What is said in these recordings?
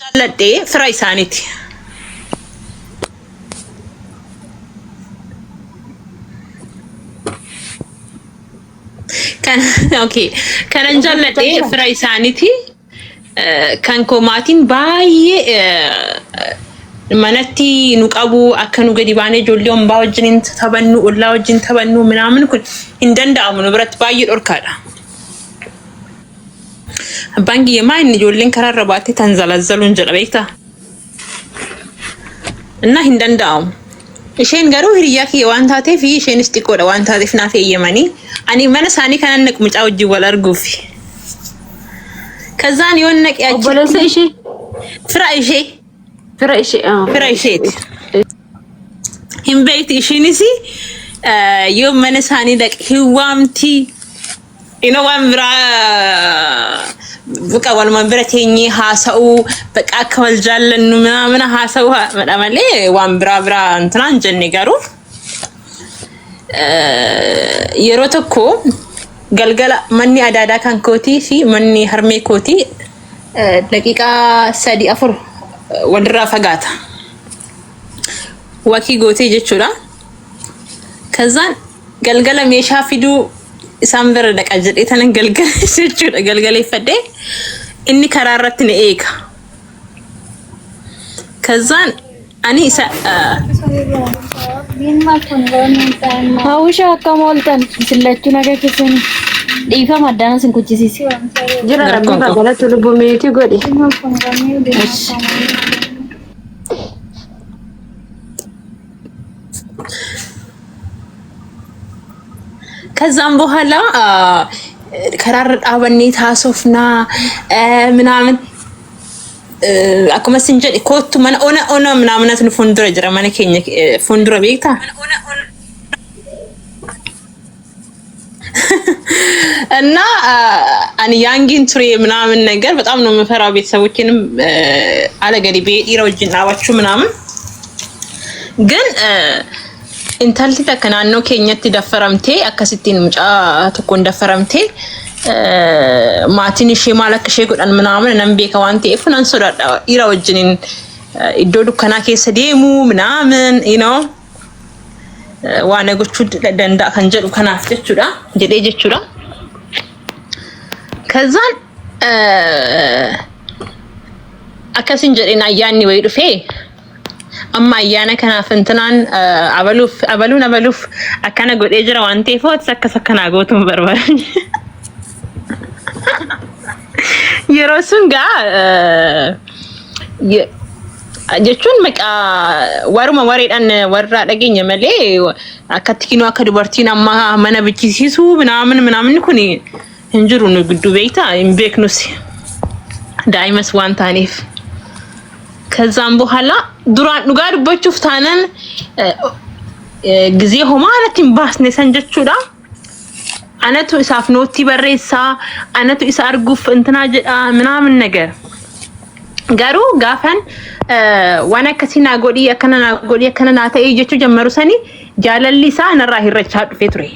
Jaalladhe fira isaaniiti. Kan okay. Kanan jaalladhe fira isaaniiti. Kan koo maatiin baay'ee manatti nu qabu akka nu gadi baanee ijoollee ombaa wajjin taphannu ollaa wajjin taphannu minaamin kun hin danda'amu nu biratti baay'ee dhorkaadha. Abbaan kiyya maa inni ijoolleen karaarra baattee tanzalazzaluun jedha beektaa? Innaa hin danda'amu. Isheen garuu hiriyyaa kiyya waan taateef isheenis xiqqoodha waan taateef naaf eeyyamanii ani mana isaanii kanan naqu mucaa wajjin wal arguufi. Kazaan yoon naqe achitti Obboleessa ishee fira ishee fira ishee fira isheeti. Hin beekti ishiinis yoo mana isaanii dhaqe hin waamti. Ino waan biraa baqa walumaan bira teenyee haasa'uu baqa akka wal jaallannu mana haasa'uu madha malee waan biraa biraa intinaa hin jenne garuu yeroo tokko galgala manni adaadaa kan kootii fi manni harmee kootii daqiiqaa 3 4 walirraa fagaata. Wakii gootee jechuudha. Kazaan galgala meeshaa fiduu isaan bira dhaqa jedhee tanan galgala jechuudha galgaleeffadhee inni karaa irratti na eega. Kazaan ani isa Hawwisha akkam ooltan isin lachuu nagaa keessanii dhiifama addaana isin kuchisiise. Jira Rakkoon rabbi qabu. galatu lubbu meetii godhi. Esh. ከዛም በኋላ karaarra dhaabannee taasofnaa ምናምን akkuma sin jedhe koottu mana ona ona ምናምናት nu fuuldura jira mana keenya fuuldura beektaa እና ani yaangiin ture ምናምን ነገር በጣም ነው የምፈራው። ቤተሰቦቼንም አለገዲ dhiira wajjin dhaabachuu ምናምን ግን intalli takka naannoo keenyatti daffaramtee akkasittiin mucaa tokkoon daffaramtee maatiin ishee maal akka ishee godhan ምናምን nan beeka waan ta'eef nan sodaadha. Dhiira wajjiniin iddoo dukkanaa keessa deemuu ምናምን you know waan gochuu danda'a kan jedhu kanaaf jechuudha jedhee jechuudha. Kazaan akkasin jedheen ayyaanni wayii dhufee amma ayyaana kanaaf intinaan abaluuf abaluun abaluuf akkana godhee jira waan ta'eef atis akkas akkanaa gootuun barbaadan. Yeroo sun gaa jechuun maqaa waruma wareedhaan warraa dhageenya malee akkatti kinoo akka dubartiin amma mana bichisiisuu ምናምን ምናምን kun hin jiru nu gidduu beektaa hin beeknus daa'imas waan taaneef. ከዛም በኋላ duraan dhugaa dubbachuuf taanaan gizee homaa natti hin baasne san jechuudha. Anatu isaaf noottii barreessaa, anatu isa arguuf intinaa jedha ምናምን ነገር garuu gaafan waan akkasii naa godhii akkana naa godhii akkana naa ta'ee jechuu jammaru sani jaalalli isaa narraa hirrachaa dhufee ture.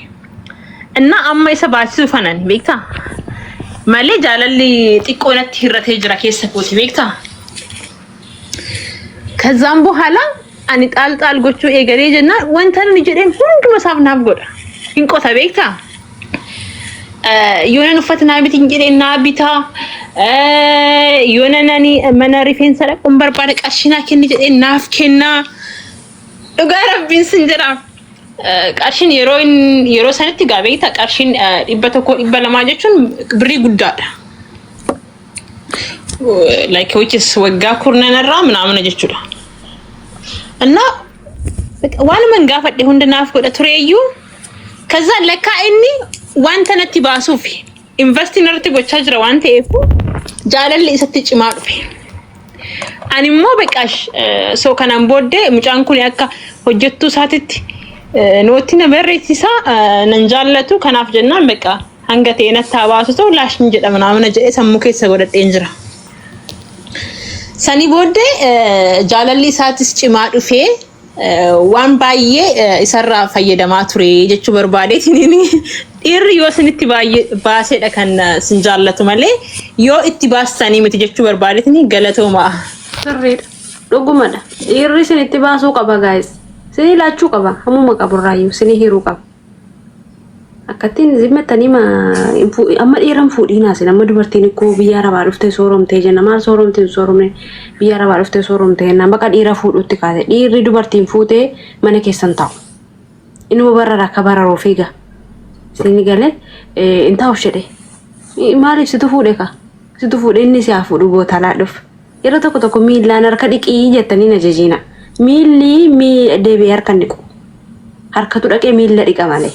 እና amma isa baasisuu fanan beektaa malee jaalalli xiqqoo natti hirratee jira keessa kooti beektaa. ከዛም በኋላ ani xaal xaal gochuu eegalee jennaan wanta inni jedheen hunduma isaaf naaf godha. Hin qota beektaa? Yoona uffata naa biti hin jedheen naa bitaa. Yoona nani mana rifeensa dhaquun barbaada qarshii naa kenni jedheen naaf kennaa. Dhugaa rabbiin sin jedha. Qarshiin yeroo yeroo sanitti gaa beektaa qarshiin 100 200 jechuun birrii guddaadha. Like which is waggaa kurnanarraa ምናምን jechuudha. እና waanuma hin gaafadhe hunda naaf godha tureeyyuu ከዛ ለካ inni wanta natti baasuuf investiin irratti gochaa jira waan ta'eef jaalalli isatti cimaa dhufe. Ani immoo beqaash soo kanaan booddee mucaan kun akka hojjettuu isaatitti nootti na barreessisaa nan jaallatu kanaaf jennaan beqa hanga ta'e natti haa baasu ta'u laashin jedha ምናምን jedhee sammuu keessa godhadheen jira. Sanii booddee jaalalli isaatis cimaa dhufee Waan baay'ee isarraa fayyadamaa ture jechuu barbaadeetiin, dhiirri yoo isinitti baay'ee baaseedha kan isin jaallatu malee yoo itti baastanii miti jechuu barbaadeetiin. Galatooma. Sirriidha. Dhugumadha. Dhiirri isinitti baasuu qaba, guys. Isinii laachuu qaba. Hammuma qaburraayyuu isinii hiruu qaba. Akkattiin zimmattanii amma dhiira hin fuudhiinaa isin. Amma dubartiin ikkoo biyya arabaa dhuftee sooromtee jenna. Maal sooromtee? Hin sooromne. Biyya arabaa dhuftee sooromtee jennaan baqa dhiira fuudhutti kaate. Dhiirri dubartiin fuutee mana keessan taa'u. Inuma barara akka bararoo fiiga. Isin galee hin taa'u jedhe. Maaliif? Situ fuudhe ka? Situ fuudhe, inni si haa fuudhu bootalaa dhufu. Yeroo tokko tokko miillaan harka dhiqii jettanii na jajiina. Miilli deebi'ee harka hin dhiqu. Harkatu dhaqee miilla dhiqa malee.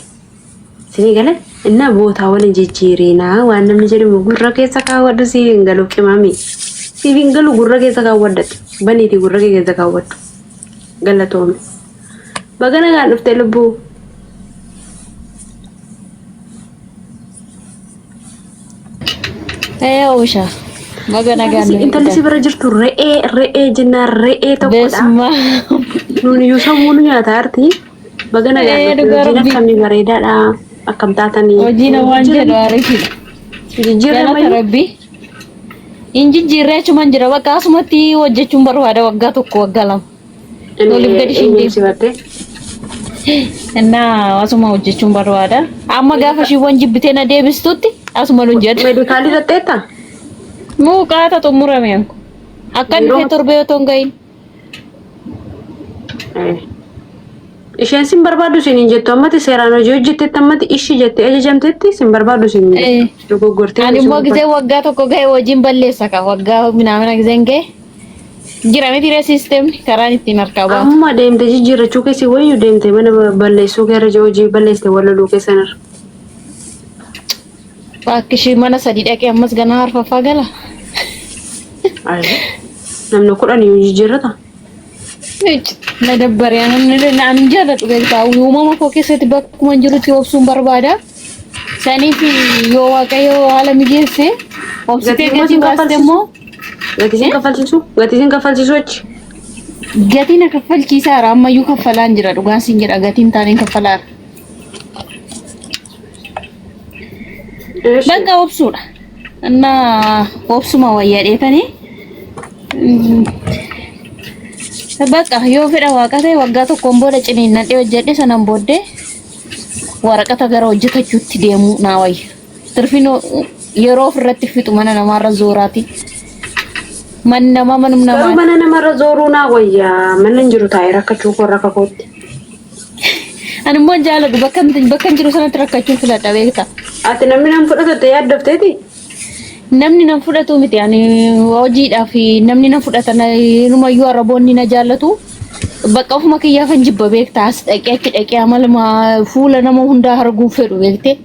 Isinii galee innaa bootaa waliin jijjiirinaa. Waan namni jedhamu gurra keessa kaawwadhu, siif hin galu qimami. Siif hin galu, gurra keessa kaawwadhati. Baniitii gurra kee keessa kaawwadhu. Galatoome. Baga nagaan dhuftee, lubbuu. Ee, oosha. Baga nagaan nu Intalli si eegdan. bira jirtu re'ee re'ee jennaan re'ee tokkodha. Beesma. Nuun iyyuu sammuu nu nyaata arti. Baga nagaan Ee, dhufte. dhugaa Hojiin Rabbii. akkamii bareedaadha. Akkam taatanii? Hojii namaan jedhu ariifidha. Jijjiirra Galata mayyuu. Rabbii. Hin jijjiirree, achuman jira. Bakka asumatti hojjechuun barbaada waggaa tokko, waggaa 2. Oliif gadi ishiin Eenyuun deemu. sibattee? Innaa asuma hojjechuun barbaada. Amma gaafa ishiiwwan jibbitee na deebistutti asuma nun jedhu. Meedikaalii dhaqxeetta? Muuqaata xumurame anku. Akkan dhufee torbee otoo hin gahin. Isheen sin barbaaddu siin hin jettu. Ammati seeraan hojii hojjettetti, ammati ishii jettee ajajamtetti, sin barbaaddu siin hin jettu. Dogoggortee. Ani immoo gizee waggaa tokko gahe hojiin balleessa ka waggaa minaamina gizeen gahe jira miti ree, siistemni karaan ittiin harkaa baatu. Amma deemtee jijjiirrachuu keessi wayyuu deemtee mana balleessuu keerra hojii balleessite walaluu keessanirra. Bakki ishii mana sadii dhaqee ammas ganaa arfaffaa gala. Namni 10 iyyuu jijjiirrata. Na dabbaree, namni naan hin jaalladhu beektaa, uumama koo keessatti bakkuma jirutti obsuun barbaada. Saniif yoo Waaqayyo haala mijeesse obsitee Gatii gatii immoo baaste immoo Gatii sin kaffalchiisu? Gatii sin kaffalchiisu achi? Gatii na kaffalchiisaara, ammayyuu kaffalaan jira, dhugaan siin jedha, gatiin taaneen kaffalaara. Bakka obsuudha. Innaa obsuma wayyaa dheetanii bakka yoo fedha waaqa ta'e waggaa tokkoon booda ciniinnadhee hojjedhe, sanaan booddee waraqata gara hojjetachuutti deemuu naa wayya. Tirfiin yeroo ofirratti fixu mana namaarra zooraati. Manni namaa manum Garuu namaati. mana namarra zooruu naa wayyaa. Mana hin jiru taa'ee rakkachuu koo rakka kootti. Ani immoo jaaladhu, bakka hin jiru sanatti rakkachuun filadha, beekta. Ati namni nan fudhatu yaaddofteeti? Namni nan fudhatu miti, ani hojiidhaaf namni nan fudhata, inumayyuu araboonni na jaallatu. Bakka ofuma kiyyaafan jibba, beekta, as dhaqee achi dhaqee amaluma fuula nama hundaa arguun fedhu, beekte.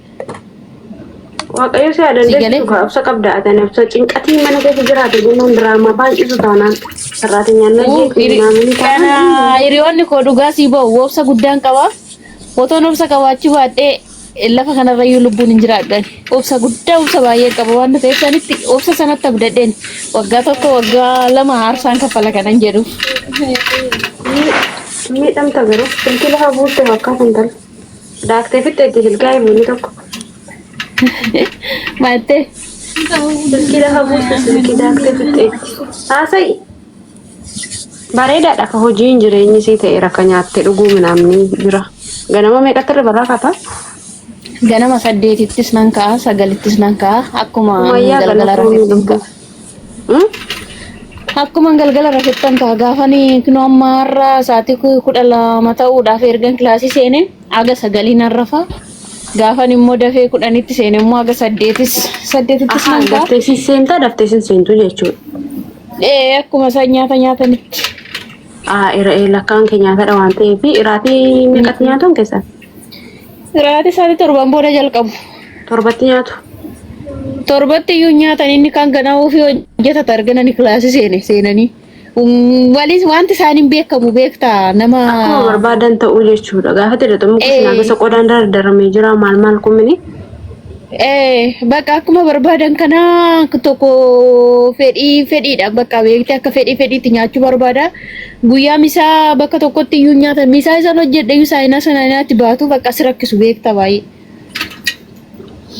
Waaqayyo si haa Si galee? dandeessisu kaa, obsa qabda ati. Obsa cinqatii mana keessa jiraate jennuun diraamaa baay'isu taanaan sarraatiin nyaanna Kana hiriyoonni koo dhugaa sii ba'u, obsa guddaan qaba. Otoon obsa qabaachuu baadhee lafa kanarrayyuu lubbuun hin jiraadhan. Obsa guddaa, obsa baay'ee qaba waan ta'eef sanitti obsa sanatti abdadheen waggaa tokko, waggaa 2 aarsaan kaffala kanan jedhu. Miidhamta garuu silkii lafa buuste fakkaata intala. Daaktee fixxeetti silkii iPhone tokko. Maattee. Silkii lafa buuste, silkii daaktee fixxeetti. Haasa'i. Bareedaadha ka hojiin jireenyi sii ta'e rakka nyaattee dhuguu minaamni jira. Ganama meeqatti irra barraa kaata? Ganama 8ttis nan ka'a, 9ttis nan ka'a, akkuma Wayyaa galgala galatoomii rafettan lubbuu. ka'a. Akkuma galgala rafettan ka'a. Gaafanii kunoo amma har'a sa'aatii 12 ta'uudhaaf ergan kilaasii seene haga 9 nan rafa. Gaafan immoo dafee 10tti seene immoo haga 8ttis Ahaa, nan ka'a. Daftee sin seentaa, daftee sin seentuu jechuudha. Ee, akkuma isaan nyaata nyaatanitti. Ah, lakkaan kee nyaatadha waan ta'eef iraatii meeqatti nyaatuun keessan? Iraatii sa'aatii 7n booda jalqabu. 7tti nyaatu. 7tti iyyuu nyaatan, inni kan ganaa ofii hojjetata arganani kilaasii seene seenanii. Waliin wanti isaaniin beekamu, beektaa, nama. Akkuma barbaadan ta'uu jechuudha. Gaafa jedhamu kushinaa Ee. keessa qodaan dardaramee jira, maal maal kumini. Bakka akkuma barbaadan kana tokko fedhii fedhiidha bakka beekte akka fedhii fedhiitti nyaachuu barbaada. Guyyaa misaa bakka tokkotti iyyuu nyaata misaa isaan hojjedhe iyyuu saayinaa sana nyaatti baatu bakka si rakkisu beekta baay'ee.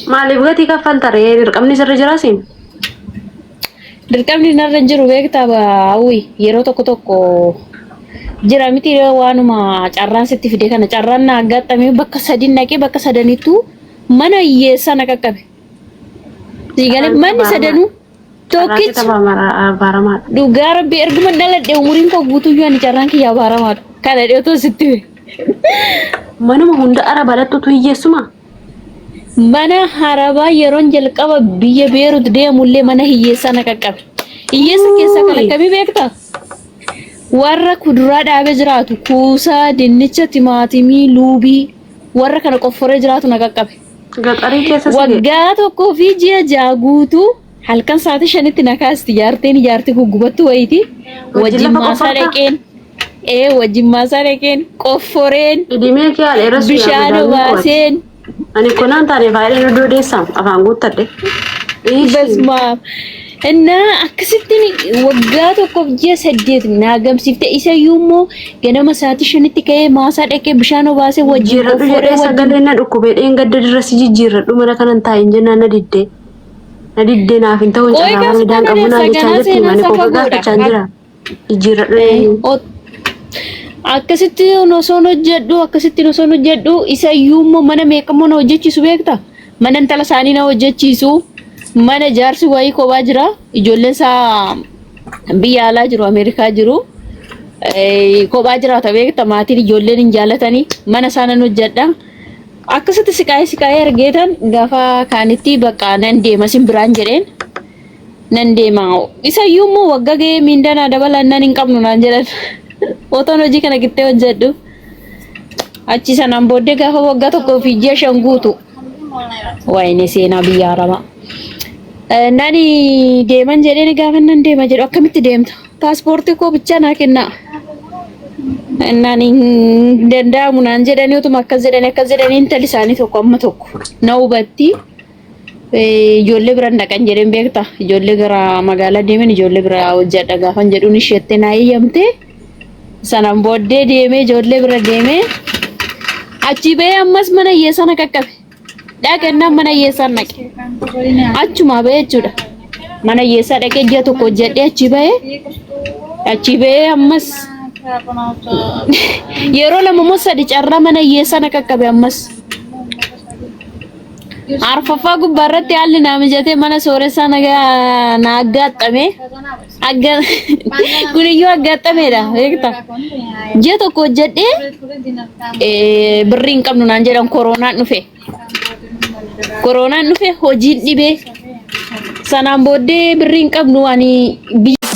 Maaliif gatii kaffalta ree? Dirqamni sirra jiraa siin? Dirqamni narra hin jiru beektaa hawwi yeroo tokko tokko jira miti waanuma carraan sitti fide kana carraan na aggaxxamee bakka sadin naqee bakka sadanittuu mana hiyyeessaa na qaqqabe. Siigalee manni sadanuu tokkichi Abaaramaadha. dhugaa rabbi erguma dhaladhe umuriin koo guutuyyuu ani carraan kiyya abaaramaadha. Kana dhiyoo sitti hime. Manuma hunda araba lattutu hiyyeessuma. Mana harabaa yeroon jalqaba biyya Beerut deemullee mana hiyyeessaa na qaqqabe. Hiyyeessa keessaa kan akkamii beektaa? Warra kuduraa dhaabee jiraatu kuusaa, dinnicha, timaatimii, luubii warra kana qofforee jiraatu na qaqqabe. Gaxarii keessa si ga'e. Waggaa tokkoo fi ji'a ja'a guutuu halkan sa'aatii shanitti na kaasti jaarteen ijaarti guggubattu wayiiti. Wajjin Wajjin lafa maasaa qoffortaa? dhaqeen ee wajjin maasaa dhaqeen qofforeen Idimee kee haadha irra suyaa bishaan godaannii qo'ate. obaaseen Ani kunaan taane faayidaan iddoo deessaam afaan guuttadhe. Ishi. Basmaam. Innaa akkasittiin waggaa tokkoof ji'a saddeet naa gamsiifte isayyuu immoo ganama sa'aatii shanitti ka'ee maasaa dhaqee bishaan obaasee wajjin Jijjiirradhu qofforee jedhee wajjin sagaleen na dhukkubee dheengadda dirra si jijjiirradhu mana kanan taa'in jennaan na diddee. Na diddee naaf hin ta'u Qoy carraa gaaf bareedaan kana qabu naan deessa jechaa ganaa jirti seenaan ani isa qofa fagoodha. gaafachaa jira. Jijjiirradhu Akkasitti osoon hojjedhu akkasitti osoon hojjedhu isayyuu immoo mana meeqammoo na hojjechiisu beekta? Mana intala isaanii na hojjechiisu. Mana jaarsi wayii kophaa jira. Ijoolleen isaa biyya alaa jiru Ameerikaa jiru. Kophaa jiraata beekta maatiin ijoolleen hin jaalatanii mana isaa nan hojjedha. Akkasitti siqaayee siqaayee argeetan gaafa kaanitti bakka nan deema sin biraan jedheen nan deema. Isayyuu immoo waggaa ga'ee miindaa naa dabalan nan hin qabnu naan jedhan. Otoon hojii kana qixxee hojjedhu. Achi sanaan booddee gaafa waggaa tokkoo fi ji'a shan guutu. Wayne seenaa biyya arabaa. Nani deeman jedheen gaafa nan deema jedhu akkamitti deemta? Paaspoortii koo bichaa naa kennaa. Naan hin danda'amu naan jedhanii utuma akkas jedhanii akkas jedhanii intalli isaanii tokko amma tokko na hubatti. Ijoollee bira hin dhaqan jedheen beekta. Ijoollee gara magaalaa deeman ijoollee bira hojjedha gaafan jedhuun isheettee naa eeyyamte. Sanaan booddee deemee ijoollee bira deemee achii ba'ee ammas mana hiyyeessaa na qaqqabe. Dhaqennaan mana hiyyeessaa naqe. Achumaa ba'ee jechuudha. Mana hiyyeessaa dhaqee ji'a tokko hojjedhee achii ba'ee achii ba'ee ammas yeroo lama moo sadi carraa mana hiyyeessaa na qaqqabe ammas. Arfaffaa gubbaa irratti haalli naa mijatee mana sooressaa nagaa na aggaaxxame. Agga kuniyyuu aggaaxxameedha beekta. Ji'a tokko hojjedhee birrii hin qabnu naan jedhan koronaan dhufe. Koronaan dhufe hojiin dhibee. Sanaan booddee birrii hin qabnu ani biyya